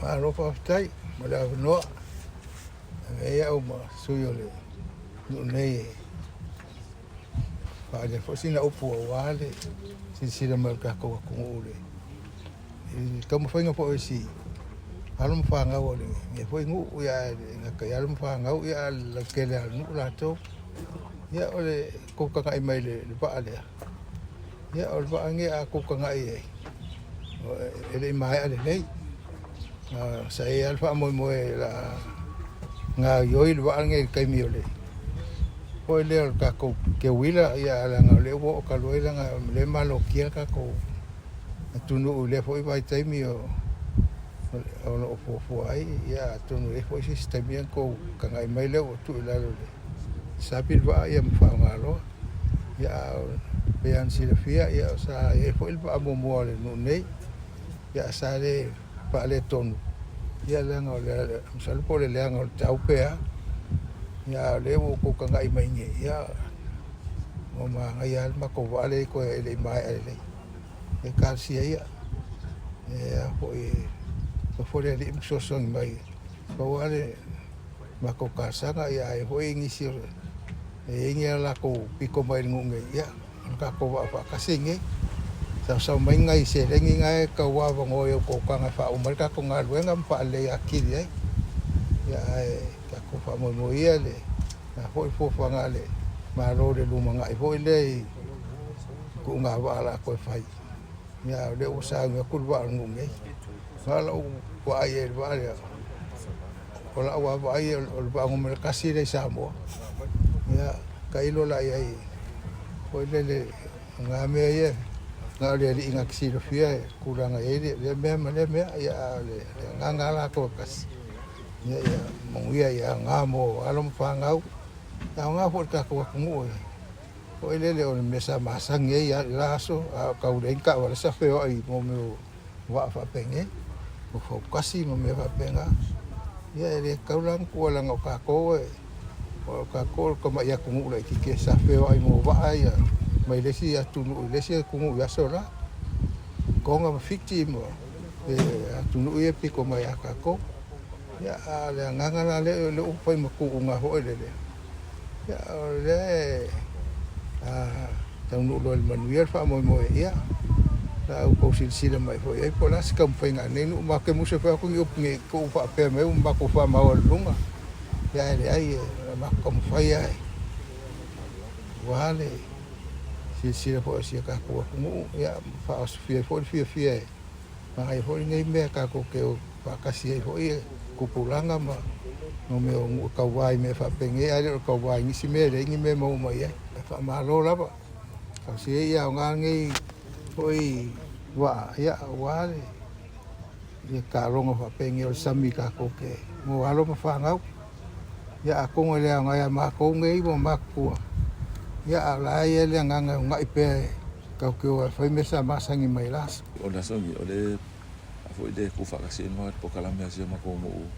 Malo faafetai mo le avanoa. E avea ai au ma sui o le nuu nei e faaalia foi sina upu aua le silasila mai o le tatou atunuu i le taumafaiga foi o isi alo ma fanau o lenei foi nuu, ae le gata i alo ma fanau, a o le lautele lava o le nuu latou. Ia o le tou tagai mai i le vaa lea, ia o le vaa lenei a tou tagai i ai, e le i maea lelei. Sa i ai lava le faamoemoe o le a gaoioi le vaa lenei i le taimi o le foi lea o le tatou teuila, ae leaga o lea ua oo talu ai leaga o lea e malotia le tatou atunuu i lea foi vaitaimi o lo o fuafua ai. Ia atonu e i ai foi se isi taimi ona outou tagai mai lea ua tuu i lalo i le sami le vaa ia ma faaaoga loa. Ia a pei lava ona silafia, ia sa i ai foi le vaa muamua a le nuu nei, ia sa le faaletonu, ia leaga o le masalo po o le leaga o le tau pe a. Ia a o lea ua outou tagai mai nei, ia ua manaia lava le matou vaa lea e le i maea lelei. Ia talosia ia, e a foi e alofa le Alii ma fesoasoani mai. Pau lava le matou talosaga, ia a i ai foi nisi e i ai ni a latou pito mai i le nuu nei, ia o le tatou vaa faatasi lenei. Saosao mai nai seleni na e tau avanoa i a outou taga e faauma ai le tatou galuega ma faaleleia atili ai. Ia ae tatou faamoemoe ia i lena foi fuafuaga a le Malo i le lumanai foi lea i tuuga vaa o le a toe fai. Ia a o lea ua sauni atu le vaa o le nuu nei. Na o lau vaai i ai i le vaa lea, o lau lava vaai o le vaa numera tasi lea i Samoa. Ia tailo la i ai foi lele, o na mea ia na o le Alii na te silafia e tulaga i ai lea mea ma lea mea. Ia a o le agaga lava latou e tasi, ia manuia, ia aoga mo alo ma fanau, ia aoga foi i le tatou atunuu e foi lele o le mea sa masani ai i la aso, a o tau leai ni taavale sa feoai i mea o vaa faapenei, o fautasi ma mea faapena. Ia e le tatau la ona tuua leaga o tatou e o tatou o tamai atunuu laitiiti sa feoai mo vaa ia mai le isi atunuu i le isi atunuu i aso la. Toga ma Fiti ma atunuu ia e pito mai ia tatou. Ia a o le agaga la lea o lea ua fai ma tuuga foi lele. Ia o lea e taunuu loa i le manuia le faamoemoe, ia la outou silasila mai foi i ai po o le a se taumafaiga a lenei nuu. Matou te musu e fai atu ni upu ne i te i ua faapea mai ua matou faamaualuluga, ia ae leai, o le matou taumafai lava aua le silasila foi a si o tatou atunuu, ia ma faaosofia ai foi le fiafia e manaia foi lenei mea tatou te o faatasi ai foi tupulaga ma mea o nuu e tauva i mea faapenei, ae le o le tauva i nisi mea e leai ni mea e maua mai ai. Faamalo lava. Talosia ia aoga lenei foi vaa, ia aua le ia taaloga faapenei o le sami tatou te mo alo ma fanau. Ia atonu e le aoga ia matou nei ua matutua, ia a o la e i ai le agaga e uunai pea e tatou te o e fai mea sa masani mai i la aso. O le aso lenei, o le a foi le tuufaatasi ai ma le polokalame a si o matou nuu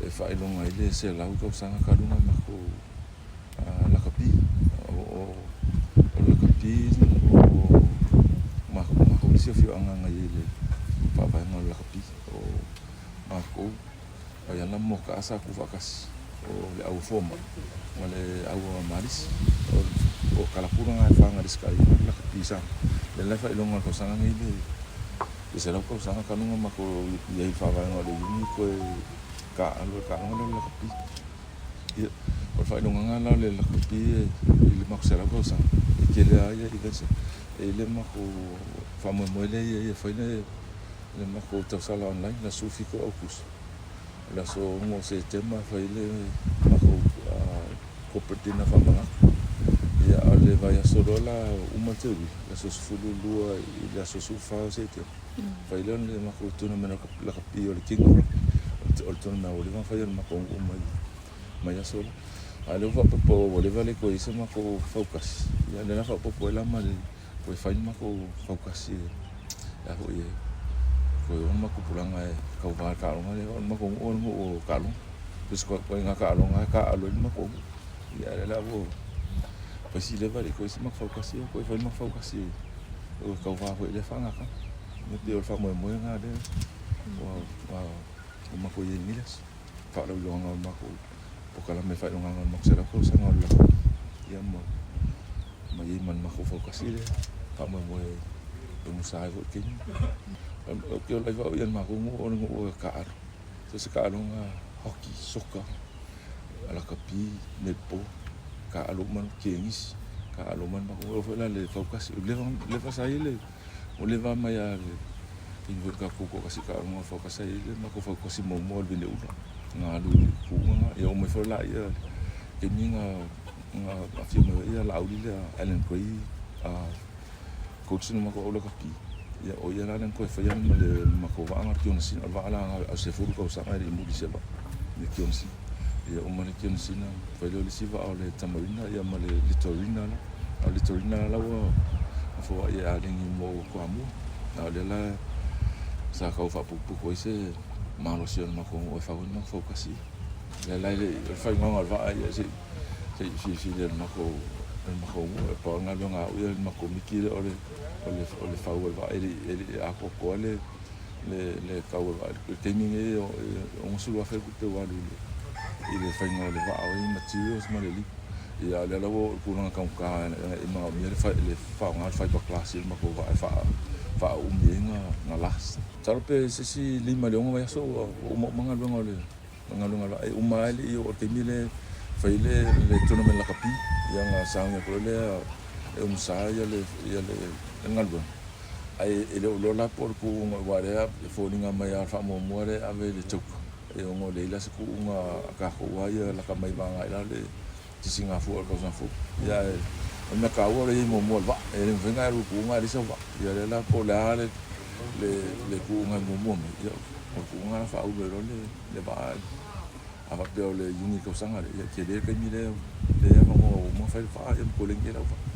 e faailoga ai le 100 tausaga talu ona matou lakapi. O lakapi o matou le isi afioaga na i ai i le faavaega o le lakapi. O matou Vaiala ma Moakaa sa tuufaatasi, o le au fomai ma le au malisi. O kalapu na e fa na lesitaia ai le lakapi i Samoa. O lea la e faailoga o le tausaga lenei le 100 tausaga talu ona matou i ai i le faavaega o le Iuni toe taaalo i le taaloga lea o le lakapi. Ia, o le faailogaga la o le lakapi i le matou 100 tausaga, e tele lava ia events e i ai le matou faamoemoe lea e i ai e fai le matou tausala online le aso 17 o Aokuso. O le aso 6 o Setema e fai le matou corporate dinner faamanatu. Ia, a o le vaiaso loa la uma le teuila, le aso 12 i le aso 14 o Setema, fai lea o le matou tournament o le lakapi o le King of Rugby. O le tournament ua leva ona faia e le matou nuu mai aso la. A o lea ua faaopoopo ua leva le toe i ai se matou fautasi, ia o lea la faaopoopo ai la ma le toe fai le matou fautasi e a foi e toe o le matou tupulaga e tauva i le taaloga lea. O le matou nuu o le nuu o taaloga. So o se ituaiga taaloga lava e taaalo ai le matou nuu. Ia a o lea la ua fai si leva e le i toe i ai se matou fautasi, ia toe fai le matou fautasi e tauva foi i lea faagataga. E pei o le faamoemoe lena lea ua Ua makou i ai i lenei aso. Faalauiloaga o le makou polokalame faailogaga o le makou 100 tausaga o le lakapi ia ma ma i ai ma le makou fautasi lea faamoemoe e umusa ai foi le taimi. Ou te ola ai au ia le makou nuu o le nuu e taaalo. So o se taaloga hockey, soccer, lakapi, netball, taaalo uma, tenisi, taaalo uma le makou nuu. E oo foi la i le fautasi, ua leva sa i ai le ua leva mai lava i le taimi foi na tatou tutoatasi i taaloga fautasi sa i ai le matou fautasi muamua o le Vineula na alu i le tuuga lena. Ia oo mai foi laia i le taimi na afio mai ai Laauli lea Allan Gray coach le matou au lakapi, ia o ia la lea na toe faia ma le matou vaa lena o le Tionisina. O le vaa la lena o le 10 tausaga e le i muli i se vaa le Tionisina. Ia uma le Tionisina fai lea o le isi vaa o le Tamarina ia ma le Litorina la. A o le Litorina la ua foai e Alegi mo Toamua. A o lea la sa tau faaputuputu ai se malosi o le matou nuu e fau ai le matou fautasi. Lea la e le i, o le faaigoaga o le vaa ia se i filifili e le matou nuu. E pau lava le galuega a au ia i le matou Komiti lea o le fau o le vaa e le i atoatoa le tau o le vaa. I le taimi lenei e $60,000 le tupe ua alu i le faiga o le vaa o i materials ma le alii. Ia a o lea la ua oo i le tulaga taugata e manaomia le faaaoga o le fiber glass i le matou vaa e faaumi ai ona last. Masalo pe se isi 5 i le 6 vaiaso ua uma uma galuega o le galuega a le vaa. E uma lava e le i oo i le taimi lea e fai ai le tournament lakapi ia ona sauni atu loa lea e umusa le galuega. Ae e le o iloa la po o le tuuga aua o lea e foliga mai lava o le faamuamua lea e ave i le choker e ono leai la se tuuga a tatou lava ia lata mai vaega i lalo le sisigafua o le tausaga fou. Ia ae o le mea taua o le i ai muamua o le vaa. E le mafai ona e alu i le tuuga ae leai sau vaa. Ia lea la po o le a le tuuga e muamua mai, ia o le tuuga la faaulu ai loa le vaa. A faapea o le Iuni i le tausaga lea, ia e tele le taimi lea e avanoa ua uma ona fai le vaa ia ma toe leai ni lau vaa.